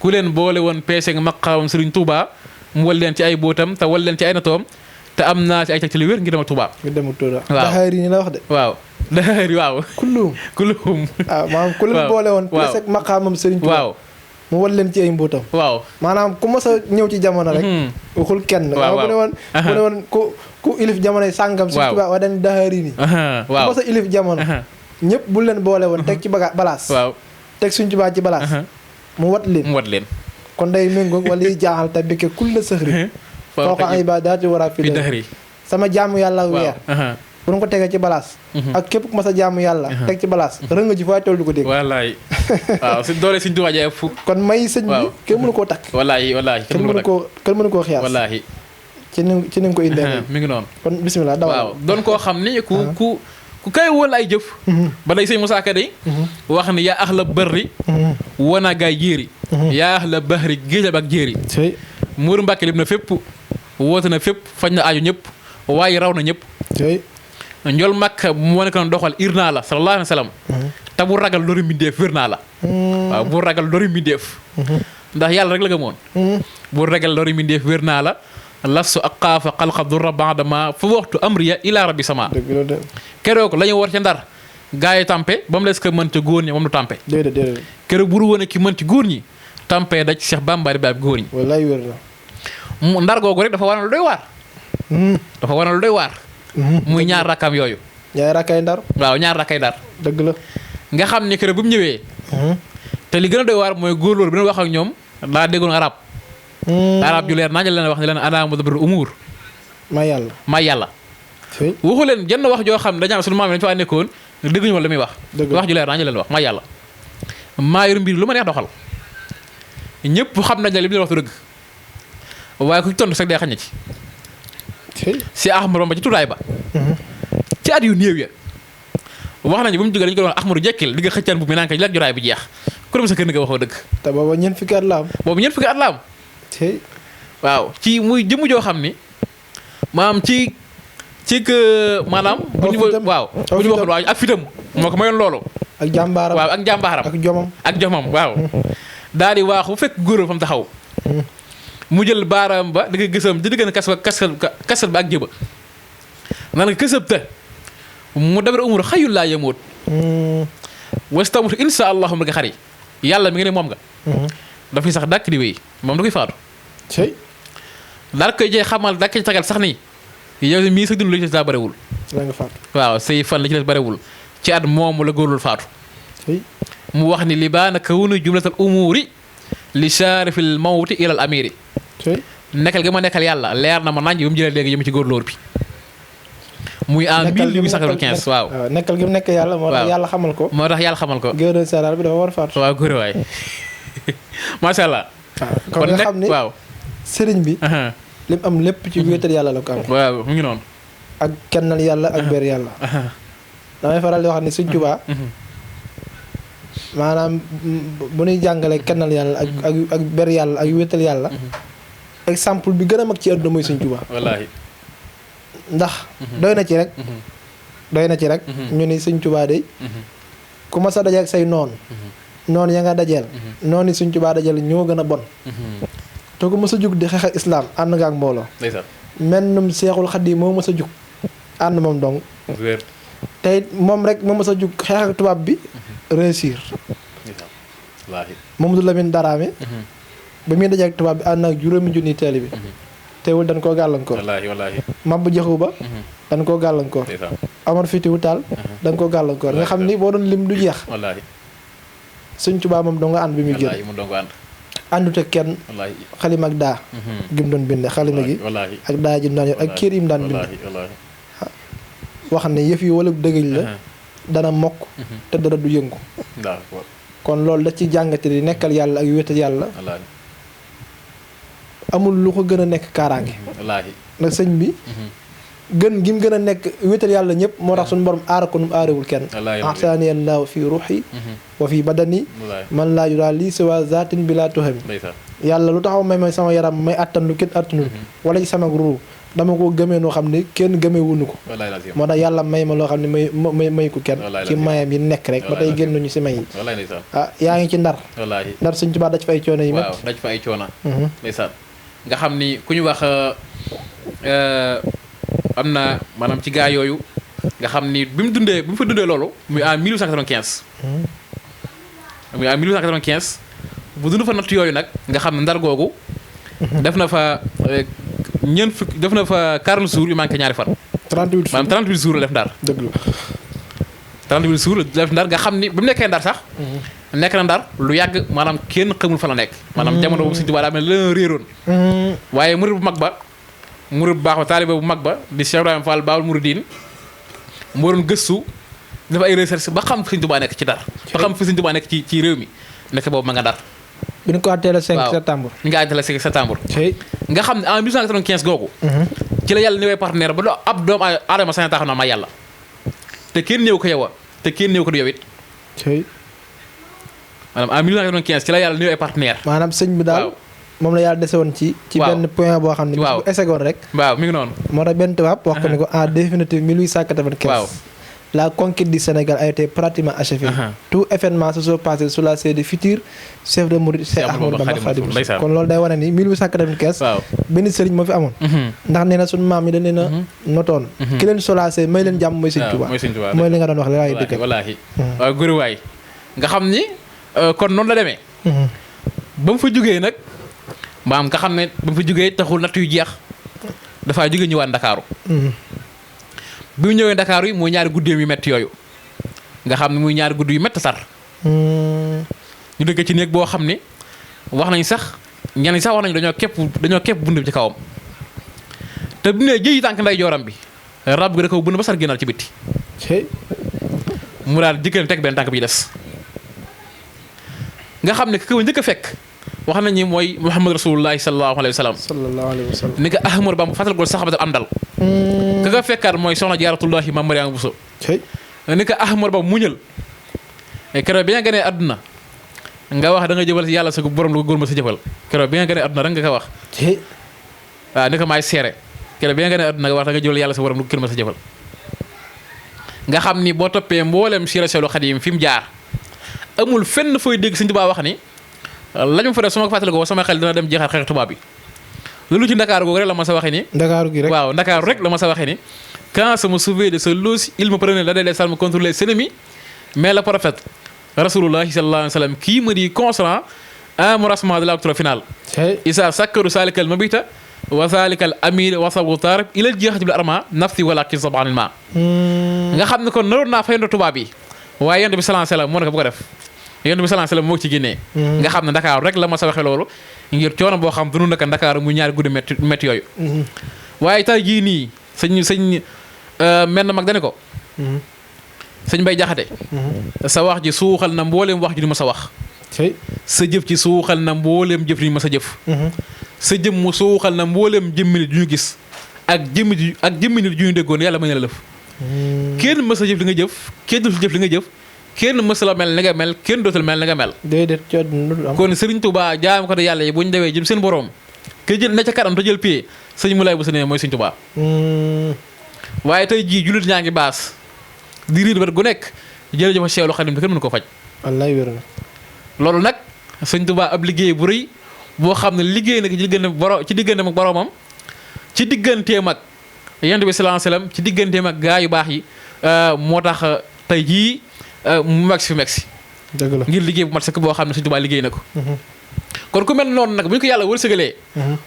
ku leen boole woon peese nga maqaamam Sëriñ Tuubaa mu wal leen ci ay bootam te wal leen ci ay natoom te am naa ci ay teg ci lu wér ngir dem ak Tuubaa. waaw dahaarini la wax de. waaw dahaari waaw. kulluhum. maanaam ku leen boole woon. peese ak maqaamam Sëriñ Tuubaa. mu wal leen ci ay mbootam. waaw maanaam ku mos a ñëw ci jamono rek. waxul kenn. waaw bu ne woon ku ilif jamonoy sàngam. Sëñ Tuubaa wax dañuy daxaari ni. waaw ku mos a ilif jamono. ñëpp bu leen boole woon teg ci balaas. waaw teg Sëñ Tuubaa ci balaas. mu wat leen. kon day méngoog wala yiy jaaxal te bikke kul la sëxri. foo ko ay ba daati war a fi dëxri sama jaamu yàlla weer. bu ñu ko tegee ci balaas. ak képp ku mas a jaamu yàlla. teg ci balaas rëng ji fooy toll du ko dégg. wallaay waaw si doole Sëñ Tuubaa jaay fu. kon may sëñ bi kenn mënu koo takk. wallaay kenn mënu koo xiyaas. wallaahi ci ni nga ko indee. mi ngi noonu. kon bisimilah dawal. waaw doon koo xam ni ku kay wol ay jëf. ba day Sëñ Musaa Ka day wax ni yaa axla bërri. wana gaay jéeri. yaa axla bahri géej ak jéeri. Muuru Mbàkke lim na fépp woote na fépp fañ na aaju ñëpp waaye raw na ñëpp. njol Makka moo nekk noonu doxal ir naa la sallallahu alayhi wa sallam. te bu ragal lori mbindeef wér naa la. waaw bu ragal lori mbindeef. ndax yàlla rek la gëmoon. bu ragal lori mbindeef wér naa la. lastu ak xaafa xalqa durra baadama fu waxtu amriya ila rabbi sama. keroog la ñu war ca ndar. gaa yi tampe ba mu les ko mën ci góor ñi moom du tampe. déedéet keroog buru woon ki mën ci góor ñi. tampe daj Cheikh Bamba di baab góor ñi. wallaay wér na. mu ndar googu rek dafa waral lu doy waar. dafa waral lu doy waar. muy ñaar rakkam yooyu. ñaar rakkay ndar. waaw ñaar rakkay ndar. dëgg la. nga xam ni keroog bu mu ñëwee. te li gën a doy waar mooy góor loolu bi ñu wax ak ñoom daa déggoon arab. arab ju leer naa ñu leen wax ne leen ana mudabbirul umuur. maa yàlla. waxu leen jenn wax joo xam dañu am sunu maam yi dañu faa nekkoon dégguñu woon li muy wax. wax ju leer naa ñu leen wax maa yàlla. maa yor mbir lu ma neex doxal ñëpp xam nañ ne li mu wax du dëgg waaye ku ci tontu sax day xañ na ci si Ahmadu Bamba ci turaay ba ci at yu néew ya wax nañu bu mu jógee dañu ko doon Ahmadu jekkil di nga xëccaan bu mi naan ko lekk joraay bi jeex ku dem sa kër nga waxoo dëgg te booba ñeent fukki at la am. boobu ñeent fukki at la am waaw ci muy jëmm joo xam ni maanaam ci maanaam bu ñu waaw bu ñu waxoon waaw ak fitam moo ko mayoon loolu ak jàmbaaram waaw ak jàmbaaram ak jomam waaw daal di waaxu bu fekk góoram fa mu taxaw mu jël baaraam ba di nga gësam di diggante kasal ba ak jëba naan nga kësab te mu dabara umur xayul laa yemoot wastamut insha allahu nga xari yàlla mi nga ne moom nga dafay sax dàkk di wéy moom da koy faatu daal koy jee xamal daa koy tagal sax ni yow mii sa dund la ci des daa bëriwul waaw say fan la ci des bëriwul ci at moomu la góorlul faatu mu wax ni li baana kawnu jumlatal umuri li saarifil mawti ilal amiri nekkal gi ma nekkal yàlla leer na ma nañ ba mu jëlee léegi yëm ci góorlóor bi muy en 1895 waaw nekkal gi mu nekk yàlla moo tax yàlla xamal ko géwél sarar bi dafa war a faatu waaw góor waay macha allah kon nga xam ni waaw sëriñ bi lim am lépp ci wéetal yàlla la ko am waaw mu ngi noonu ak kennal yàlla ak ber yàlla damay faral di wax ni Sëriñ Tuubaa maanaam bu ñuy jàngale kennal yàlla ak ber yàlla ak wéetal yàlla exemple bi gën a mag ci àdduna mooy Sëriñ Tuubaa wallaahi ndax doy na ci rek ñu ni Sëriñ Tuubaa day ku ma sa daje ak say noon ya nga dajeel noonu Sëriñ Tuubaa dajeel ñoo gën a bon te ku mës a jug di xeex ak islaam ànd nga ak mbooloo mennum Seexul Xadiim moo mës a jug ànd moom dong te moom rek moo mës a jug xeex ak tubaab bi réussir Mamadou Lamine Daraame ba muy daje ak tubaab bi ànd ak juróomi junni taalibe bi teewul dañ koo gàllankoor Mabbu Jaxu Ba dañ koo gàllankoor Omar Fitiwu Taal dañ koo gàllankoor nga xam ni boo doon lim du jeex Sëriñ Tuubaa moom doo nga ànd bi muy génn àndut ak kenn xalima ak daa gim doon bind xalima gi ak daa ji mu daan yor ak kër yi mu daan bind wax ne yëf yi wala dëgëj la dana mokk te dara du yëngu kon loolu da ci jàngate di nekkal yàlla ak wéetal yàlla amul lu ko gën a nekk kaaraange nag sëñ bi gën gi mu gën a nekk wéetal yàlla ñëpp moo tax suñu borom aar ko nu mu aarewul kenn ahsaani allahu fi ruuxi wa fi badani man laa yuraa lii siwa zaatin bi laa tuhami yàlla lu taxaw may sama yaram may attan lu kenn attanul wala ci sama ruu dama ko gëmee noo xam ne kenn gëmee wuñu ko moo tax yàlla may ma loo xam ne may ko kenn ci mayam yi nekk rek ba tey génnuñu si may yi yaa ngi ci ndar Sëñ Tuubaa daj fa ay coono yi métti daj fa ay coono ndeysaan nga xam ni ku ñu wax am na maanaam ci gaa yooyu nga xam ni bi mu fa dundee loolu muy en 1895 bu dund fa natt yooyu nag nga xam ne ndar googu def na fa def na fa 40 jours yu manqué ñaari fan 38 jours la def ndar dëgg la 38 jours la def ndar nga xam ni bi mu nekkee ndar sax nekk na ndar lu yàgg maanaam kenn xamul fa la nekk maanaam jamono boobu Sëñ Tuubaa daa mel ne la réeroon waaye murid bu mag ba murid bu baax ba taalibe bu mag ba di Cheikh Ibrahima Fall Baabul Muridiin moo doon gëstu dafa ay recherche ba xam fi Sëñ Tuubaa nekk ci Ndar ba xam fi Sëñ Tuubaa nekk ci réew mi nekk boobu ma nga Ndar bi ñu ko àttee le 5 septembre ñu nga àttee le 5 septembre nga xam ne en 1895 googu ci la yàlla néewee partenaire ba doo ab doomu aadama sañ taxaw na ma yàlla te kenn néew ko yow a te kenn néew ko du yow it maanaam en 1895 ci la yàlla néew ay partenaire maanaam sëñ bi daal moom la yàlla dese woon ci benn point boo xam ne bu esegoon rek waaw mi ngi noonu moo tax benn tubaab wax ko ni ko en définitive 1895 la conquête du Sénégal a été pratiquement achevée tout événement se sont passés sous la sédde futur chef de Mouride Cheikh Ahmadou Bamba Khadimu Rasul kon loolu day wane ni 1895 benn sëriñ moo fi amoon ndax nee na suñu maam yi dañ leen a notoon ki leen solaasee may leen jàmm mooy Sëriñ Tuubaa mooy li nga doon wax la waaye dëgg wallaahi waaw góor waay nga xam ni kon noonu la demee ba mu fa jógee nag maam nga xam ne ba mu fa jógee taxul natt yu jeex dafaa jógee ñëwaat Ndakaaru bi mu ñëwee Ndakaaru yi muy ñaari guddeem yu métti yooyu nga xam ne muy ñaari guddi yu métti sar ñu dëkk ci néeg boo xam ne wax nañ sax ñenn sax wax nañ dañoo képp bund bi ci kawam te bu ne jëyi tànk nday jooram bi rab gi da ko bund ba sar génnal ci bitti mu daal jëkkëram teg benn tànk bi des nga xam ne ki ko njëkk a fekk wax nañ ni mooy Muhammad rasulullahi sallallahu alayhi wa sallam. sallallahu alayhi wa sallam. ni ko Ahmadu Bamba fàttali ko saxabatal am dal. ka nga fekkaat mooy soxna Jaaratullahi Maam Mariama Bousso. ni ko Ahmadu Bamba muñal. keroog bi nga gënee àdduna nga wax da nga jëfal si yàlla sa borom lu ko góor ma sa jëfal keroog bi nga gënee àdduna rek nga ko wax. waaw ni ko maay seere keroog bi nga gënee àdduna nga wax da nga jëfal yàlla sa borom lu ko góor ma sa jëfal. nga xam ni boo toppee mboolem si Seexul Xadiim fi mu jaar amul fenn fooy dégg Sëñ Tuubaa wax ni lañu fa def su ma ko fàttalikoo sama xel dina dem jeexal xeex tubaab bi loolu ci Ndakaaru googu rek la ma sa waxee ni. Ndakaaru gi rek waaw Ndakaaru rek la ma sa waxee ni. quand je me souviens de ce loos il me prenait la des armes contre les ennemis mais le prophète Rasulullahi sallallahu alayhi wa sallam qui me dit constant un morassement de la victoire finale. isa sakkaru salikal mabita wa salikal amir wa sabu tarib ilal jeexati bil arma nafsi wala kin sabanil ma nga xam ne kon naroon naa fayandoo tubaab yi waaye yonent bi sallallahu alayhi wa sallam moo ne ko bu ko def yonent bi sallallahu alayhi wa sallam moo ci génnee. nga xam ne Ndakaaru rek la ma sa waxee loolu ngir coono boo xam dunu naka Ndakaaru mu ñaari guddi métti yooyu. waaye tey jii nii sëñ menn mag dane ko. sëñ Bay Jaxate sa wax ji suuxal na mbooleem wax ji ni ma sa wax. sa jëf ci suuxal na mbooleem jëf ni ma sa jëf. sa jëm mu suuxal na mbooleem jëmmi nit ju ñu gis ak jëmmi nit ju ñu déggoon yàlla mën na la lëf. kenn mës a jëf li nga jëf kenn dootul jëf li nga jëf kenn mës la mel ni nga mel kenn dootul mel ni nga mel. déedéet kon Serigne Touba jaam ko de yàlla yi bu ñu dewee jëm seen borom ke jël na ca kanam te jël pied sëñ Moulay bu sa nee mooy Serigne Touba. waaye tey jii jullit ñaa ngi baas di riir wet gu nekk jërëjëf Seexul Xadiim te kenn mënu ko faj. wallaay wér na. loolu nag Serigne Touba ab liggéey bu rëy boo xam ne liggéey na ci digganteem ak boromam ci digganteem ak Yonent bi sallallahu alayhi wasallam ci digganteem ak gaa yu baax yi moo tax tey jii mu megsi fi megsi. dëgg la ngir liggéey bu mat sëkk boo xam ne Serigne Touba liggéey na ko. kon ku mel noonu nag bu ñu ko yàlla wërsëgalee.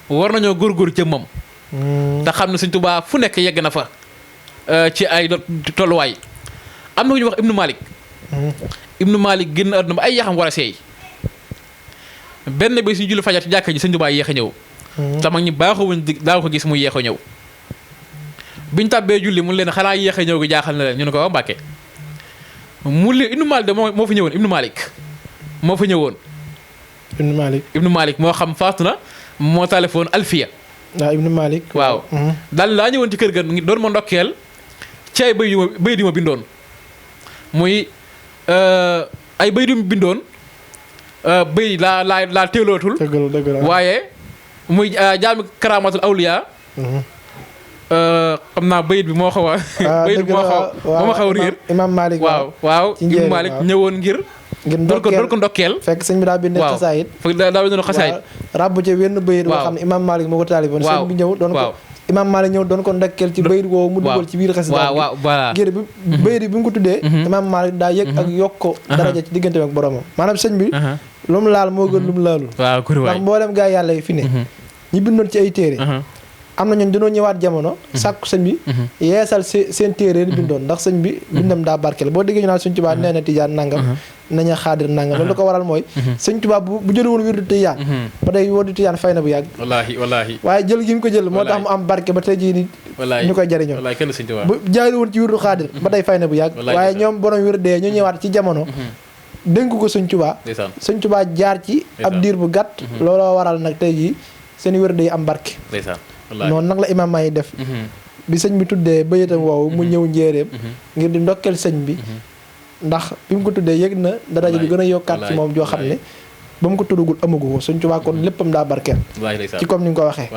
war nañoo góorgóor jëmmam. te xam ne Serigne Touba fu nekk yegg na fa ci ay tolluwaay. am na ku ñuy wax Ibnu Malik. Ibnu Malik génn àdduna ba ay yaxam war a seey. benn bi suñu julli fajar ci jàkka ji Serigne Touba yéex a ñëw. te mag ñi baaxoo wuñ daa ko gis mu yéex a ñëw. biñ tàbbee julli mu leen xanaa yéex a ñëw gi jaaxal na leen ñu ne ko waa Mbàkke mu leen Ibnu Malik de moo fa ñëwoon Ibnu Malik moo fa ñëwoon. Ibnu Malik moo xam faatu na moo téléphone Alfiya. waaw Ibnu Malik. waaw daal laa ñëwoon ci kër ga doon ma ndokkeel ci ay bëy di ma bindoon muy ay bëy di ma bindoon bëy laa teelootul. dëgg la waaye muy jaami karaamatul awliya. xam naa bayit bi moo xaw a. bayit bi moo xaw a réer. Imam Malik waaw Imam Malik ñëwoon ngir doon ko ndokkeel. fekk sëñ bi daa bind xasaayit. fekk daa bind xasaayit. rabbu ca wenn bayit boo xam ne Imam Malik moo ko taalifoon. sëñ bi ñëw doon ko Imam Malik ñëw doon ko ndokkeel ci bayit woowu mu dugal ci biir xasida bi. ngir bi bayit bi mu ko tuddee. Imam Malik daa yëg ak yokk daraja ci diggante ak boromam maanaam sëñ bi. lu mu laal moo gën lu mu laalul. ndax mboolem gaa yàlla yi fi ne. ñi bindoon ci ay téere am na ñun dañoo ñëwaat jamono sàkku sëñ bi yeesal seen téere di bindoon ndax sëñ bi bindam daa barkeel boo déggee ñu naan sëñ Tuubaa nee na tijaan nangam naña xaadir nangam loolu ko waral mooy sëñ Tuubaa bu jël woon wirdu tijaan ba tey wirdu tijaan fay na bu yàgg wallaahi waaye jël gi mu ko jël moo tax mu am barke ba tey jii ni ñu koy jëriñoo bu jaari woon ci wirdu xaadir ba tey fay na bu yàgg waaye ñoom borom wirdee ñu ñëwaat ci jamono dénk ko sëñ Tuubaa sëñ Tuubaa jaar ci ab diir bu gàtt looloo waral nag tey jii seen wirdu yi am barke noonu nag la imaam yi def bi sëñ bi tuddee bayatam woowu mu ñëw njéeréem ngir di ndokkeel sëñ bi ndax bi mu ko tuddee yëg na daraja bi gën a yokkaat ci moom joo xam ne ba mu ko tuddagul amagu ko Sëñ Tuubaa kon léppam daa barkeel ci comme ni nga ko waxee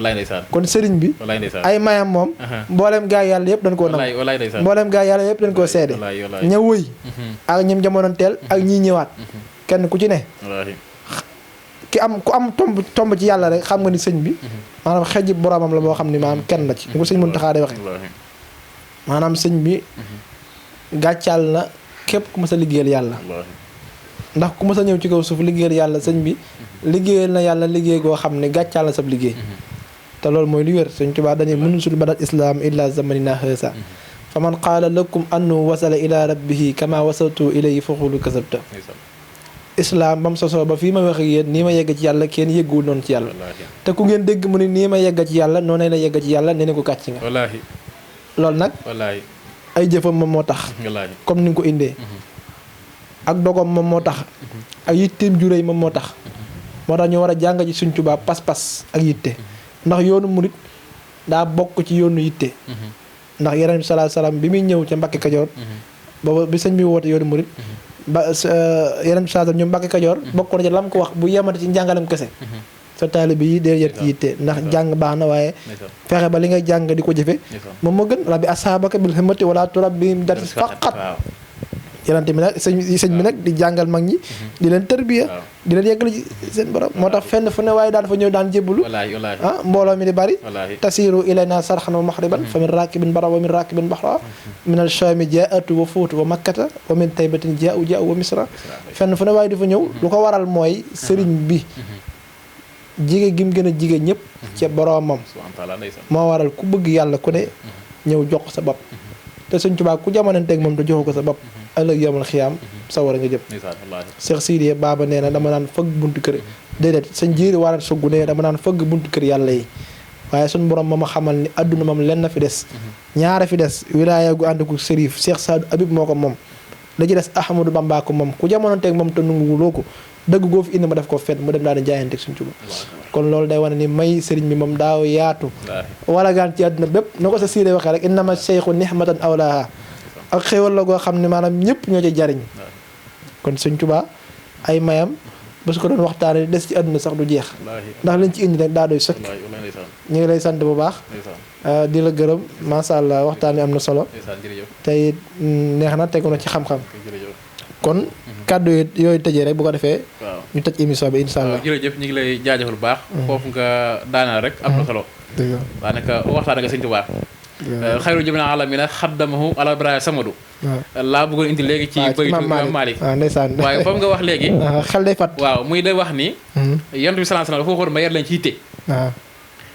kon sëriñ bi ay mayam moom mbooleem gaa yàlla yëpp dañ koo nam mbooleem gaa yàlla yëpp dañ koo seede ña wëy ak ñim jamonoonteel ak ñii ñëwaat kenn ku ci ne ku am tomb ci yàlla rek xam nga ni sëñ bi maanaam xejji boromam la boo xam ni maanaam kenn la ci ni ko sëñ Muntaxaa day waxe maanaam sëñ bi gàccaal na képp ku mës a liggéeyal yàlla ndax ku mës a ñëw ci kaw suuf liggéeyal yàlla sëñ bi liggéeyal na yàlla liggéey goo xam ne gàccaal na sab liggéey te loolu mooy li wér sëñ Tuubaa dañuy mënusul badal islam illa zamanina hësa fa man qaala lakum annu wasala ila rabbihi kama wasaltu ilayhi faxulu kasabta islam bam sosoo ba fii ma wax ak yéen nii ma yegg ci yàlla kenn yëgguwul noonu ci yàlla te ku ngeen dégg mu ni nii ma yegg ci yàlla noonu la yegg ci yàlla nee na ko kàcc nga loolu nag ay jëfam moom moo tax comme ni nga ko indee ak dogom moom moo tax ak yitteem ju réy moom moo tax ñu war a jàng ci Sëñ Tuubaa pas-pas ak yitte ndax yoonu murit daa bokk ci yoonu yitte ndax Yonent bi sallallahu alayhi wasallam bi muy ñëw ca Mbàkke Kajoor booba bi sëñ bi woote yoonu murit ba Yonent bi sallallahu alayhi wasallam ñu Mbàkke Kajoor bokk na ci lam ko wax bu yemate ci njàngalem kese sa taalibe yi dee yet ci yitte ndax jàng baax na waaye fexe ba li ngay jàng di ko jëfe moom moo gën rabbi ashaabaka bil himmati wala turabbihim dars faqat Yonent bi nag sëñ bi nag di jàngal mag ñi di leen tërbiya di leen yeggali ci seen borom moo tax fenn fu ne waaye daan fa ñëw daan jébbalu mbooloo mi di bari tasiru ilayna sarxan wa maxriban fa min rakibin bara wa min rakibin baxra min al shami jaatu wa fuutu wa makkata wa min taybatin jaau wa misra fenn fu ne waaye di fa ñëw lu ko waral mooy sëriñ bi jige gim gën a jige ñëpp ca boroomam moo waral ku bëgg yàlla ku ne ñëw jox ko sa bopp te Sëñ Tuubaa ku jamonanteeg moom te joxu ko sa bopp ëllëg yomal xiyaam sawara nga jëm Cheikh Sidiye Baba nee na dama naan fëgg buntu kër déedéet sëñ jiiri warat sugg nee dama naan fëgg buntu kër yàlla yi waaye suñu borom ma xamal ni adduna moom lenn fi des ñaara fi des wilaaya gu ànd ku sërif Cheikh Saadu Habib moo ko moom la ci des Ahmadou Bamba ko moom ku jamonanteeg moom te nunguloo ko dëgg goo fi indi ma def ko fet mu dem daal di jaayanteeg Sëñ Tuubaa kon loolu day wane ni may sëriñ bi moom daaw yaatu wala gaan ci àdduna bépp na ko sa siiree waxee rek innama cheikhu nihmatan awlaha ak xéwal la goo xam ne maanaam ñëpp ñoo ci jariñ kon Sëñ Tuubaa ay mayam ba su ko doon waxtaane des ci àdduna sax du jeex ndax liñ ci indi rek daa doy sëkk ñu ngi lay sant bu baax di la gërëm masha Allah waxtaan wi am na solo tey neex na tegu na ci xam-xam kon kàddu yooyu tëjee rek bu ko defee ñu tëj émission bi insha Allah jërëjëf ñu ngi lay jaajëfal bu baax foofu nga daanal rek am na solo daanaka waxtaan nga Sëñ Tuubaa xayru jëmina alamina xaddamahu ala braya samadu laa bëggoon indi léegi ci baytu Imam Malik ndeysaan waaye foofu nga wax léegi xel day fat waaw muy day wax ni Yonent bi sallallahu alayhi wasallam dafa waxoon ma yar leen ci yitte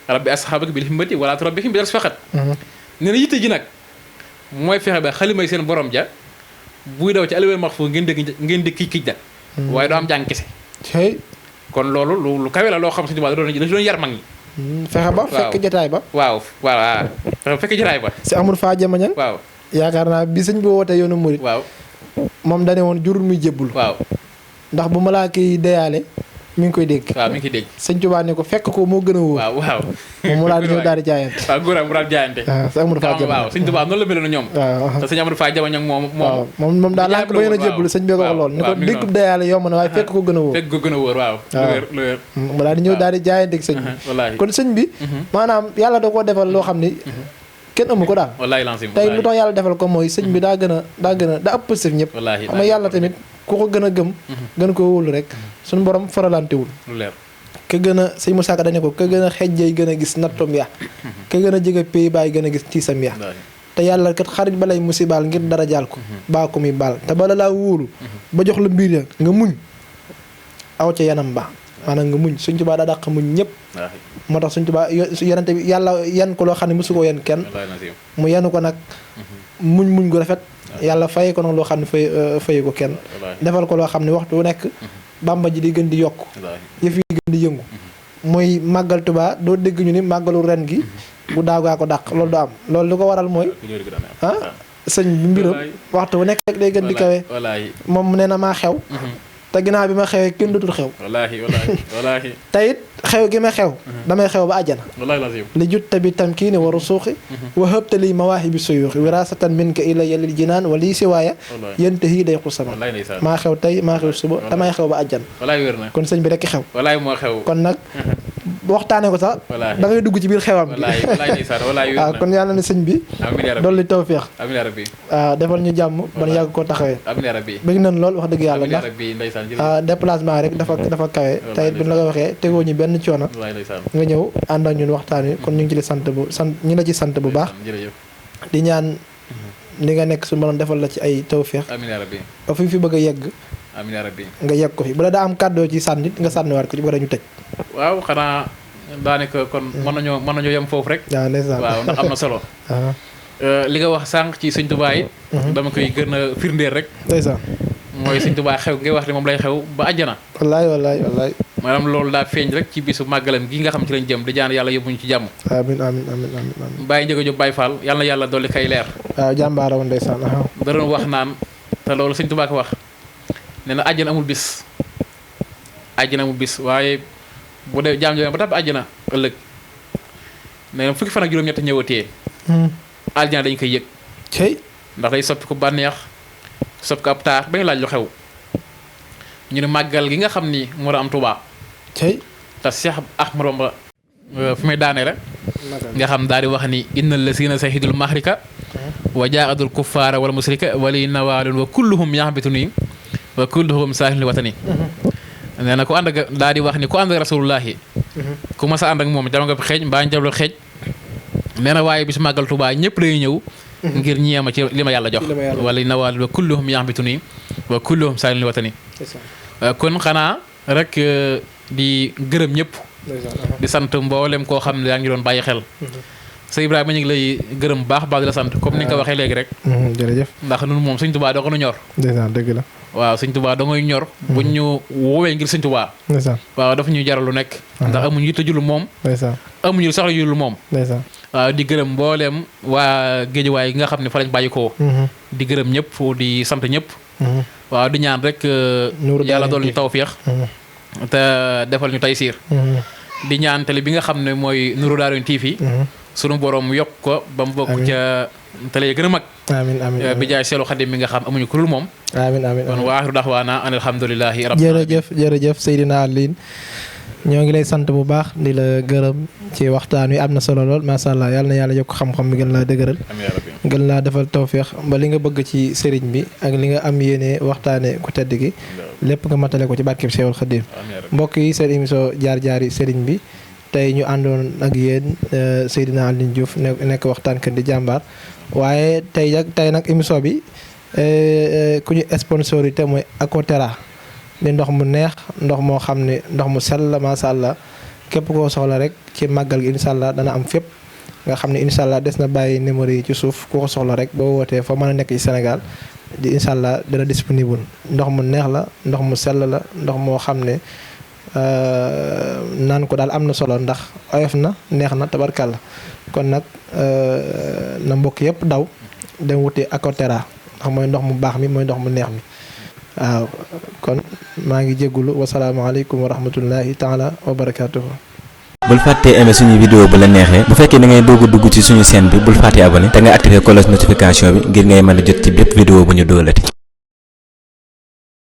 rabbi ashabaka bil himmati wala turabbihim bi dars faqat nee na yitte ji nag mooy fexe ba xalimay seen borom ja buy daw ci aliwel max foofu ngeen dégg kij da waaye doo am jàng kese kon loolu lu kawe la loo xam Sëñ Tuubaa da doon yar mag ñi fexe ba fekk jotaay ba waaw fekk jotaay ba si amul faa jamañan waaw yaakaar naa bi sëñ bi wootee yoonu murit waaw moom dane woon jurul muy jébbul waaw ndax bu malaaka yi deyaale mi ngi koy dégg waaw mi ngi koy dégg Sëñ Tuubaa ne ko fekk ko moo gën a wóor waaw moom mu daal di ñëw daal di jaayante waaw góor mu daal di jaayante si amul faa jamañan waaw Sëñ Tuubaa noonu la meloon ñoom te sëñ amul faa jamañan moom daal lànk ba yoon a jébbul sëñ bi ko lool ni ko dégg deyaale yomb na waaye fekk ko gën a wóor fekk ko gën a wóor waaw lu wér mu daal di ñëw daal di jaayante ak sëñ bi kon sëñ bi maanaam yàlla da koo defal loo xam ni kenn amu ko daal tey lu tax yàlla defal ko mooy sëñ bi daa ëpp sëf ñëpp xam nga yàlla tamit ku ko gën a gëm gën ko wóolu rek suñu borom faralantewul ka gën a sëñ Moussa Ka dañu ko ka gën a xejjay gën a gis nattom ya ka gën a jege pays baay gën a gis tiisam ya te yàlla kat xarit ba lay musibaal ngir dara jaal ko baa ko muy baal te bala laa wóolu ba jox la mbir ya nga muñ aw ca yanam ba maanaam nga muñ Sëñ Tuubaa daa dàq muñ ñëpp moo tax Sëñ Tuubaa yonente bi yàlla yan ko loo xam ne mosu koo yan kenn mu yanu ko nag muñ gu rafet yàlla fay ko nag loo xam ne fay ko kenn defal ko loo xam ne waxtu wu nekk bàmba ji di gën di yokk yëf yi gën di yëngu mooy màggal Tuubaa doo dégg ñu ni màggalu ren gi bu daagaa ko dàq loolu du am loolu li ko waral mooy sëñ bi mbiram waxtu wu nekk rek day gën di kawe moom nee na maa xew te ginnaaw bi ma xewee kenn dootul xew wallaahi te it xew gi ma xew damay xew ba àjjana li jutta bi tamkiini wa rusuuxi wa hëbta li mawaahi bi suyuuxi wirasatan minka ilayya lil jinaan wa lii siwaaya yente hii day xusama maa xew tey maa xew suba damay xew ba àjjana kon sëñ bi rekk xew kon nag waxtaane ko sax da ngay dugg ci biir xewam bi waaw kon yàlla na sëñ bi dolli tawfeex waaw defal ñu jàmm ban yàgg koo taxawee bëgg nañ lool wax dëgg yàlla ndax déplacement rek dafa kawe tey bu ñu la ko waxee tegoo ñu benn coono nga ñëw ànd ak ñun waxtaan wi kon ñu ngi ci la ci sant bu baax di ñaan li nga nekk suñu borom defal la ci ay tawfeex ba fi bëgg a yegg nga yegg ko fi bu la daa am kàddoo ci sànni nga sànniwaat ko ci bu ñu tëj waaw xanaa daanaka kon mën nañoo yem foofu rek waaw ndax am na solo li nga wax sànq ci Sëñ Tuubaa yi dama koy gën a firndeel rek mooy Sëñ Tuubaa xew ngay wax ne moom lay xew ba àjjana wallaay maanaam loolu daa feeñ rek ci bisu màggalam gi nga xam ci lañ jëm di jaan yàlla yóbbuñu ci jàmm amiin Baye Ndiaga Diop Baye Fall yàlla na yàlla dolli kay leer waaw jàmbaara woon ndeysaan da doon wax naan te loolu Sëñ Tuubaa ko wax nee na àjjana amul bis àjjana mu bis waaye bu dee jaam ba tàbbi àjjana ëllëg nee na fukki fan ak juróom-ñett ñëwatee aljana dañ koy yëg ndax day soppi ko bànneex soppi ko ab taar ba ñu laaj lu xew ñu ne màggal gi nga xam ni moo am Tuubaa te Cheikh Ahmadou Bamba fi may daane rek nga xam daal di wax ni innal lazina sahidul mahrika wa jaadul kuffaara wal musrika wali nawaalun wa kulluhum yaxbituni wa kulluhum saahil watani nee na ku ànd ak daal di wax ni ku ànd ak rasulullahi ku mas a ànd ak moom jam nga xeej mbaa njablu xeej nee na waaye bis màggal Tuubaa ñëpp lay ñëw ngir ñeema ci li ma yàlla jox wali nawaalun wa kulluhum yaxbituni wa kulluhum saahil watani kon xanaa rek di gërëm ñëpp di sant mboolem koo xam ne yaa ngi doon bàyyi xel sëñ Ibrahima ñu ngi lay gërëm baax baax di la sant comme ni nga ko waxee léegi rek jërëjëf ndax nun moom sëñ Tuubaa doo ko nu ñor dëgg la waaw sëñ Tuubaa da ngay ñor buñ ñu woowee ngir sëñ Tuubaa waaw dafa ñu jaral lu nekk ndax amuñu yitte ju lu moom amuñu soxla ju lu moom waaw di gërëm mbooleem waa Géejawaay gi nga xam ne fa lañ bàyyi koo di gërëm ñëpp di sant ñëpp waaw di ñaan rek yàlla dool ñu tawfeex te defal ñu taysiir di ñaan télé bi nga xam ne mooy Nourou Darayni TV sunu borom yokk ko ba mu bokk ca télé yi gën a mag amiin bi jaay seelu Xadim mi nga xam amuñu ku dul moom amiin kon wa aaxiru daxwaana an alhamdulillahi rabbil jërëjëf Seydina Alioune ñoo ngi lay sant bu baax di la gërëm ci waxtaan wi am na solo lool macha allah yàlla na yàlla yokk xam-xam bi gën laa dëgëral gën laa defal tawféex ba li nga bëgg ci sëriñ bi ak li nga am yéene waxtaane ku tedd gi lépp nga matale ko ci barkeb Seexul Xadim mbokk yi seen émission jaar-jaari sëriñ bi tey ñu àndoon ak yéen Seydina Alioune Diouf nekk waxtaankat di jàmbaar waaye tey nag émission bi ku ñu sponsorité mooy Aquaterra di ndox mu neex ndox moo xam ne ndox mu sell macha allah képp koo soxla rek ci màggal gi incha allah dana am fépp nga xam ne incha allah des na bàyyi numéro yi ci suuf ku ko soxla rek boo wootee fa mën a nekk ci Sénégal di incha allah dana disponible ndox mu neex la ndox mu sell la ndox moo xam ne naan ko daal am na solo ndax oyof na neex na tabarkàlla kon nag na mbokk yëpp daw dem wuti Aquaterra ndax mooy ndox mu baax mi mooy ndox mu neex mi waaw kon maa ngi jéggulu wasalaamaaleykum wa rahmatullahi taala wa barakaatuhu. bul fàttee aimer suñu vidéo bu la neexee bu fekkee da ngay doog a dugg ci suñu chaîne bi bul fàttee abonné te nga activer cloche notification bi ngir ngay mën a jot ci bépp vidéo bu ñu doolati.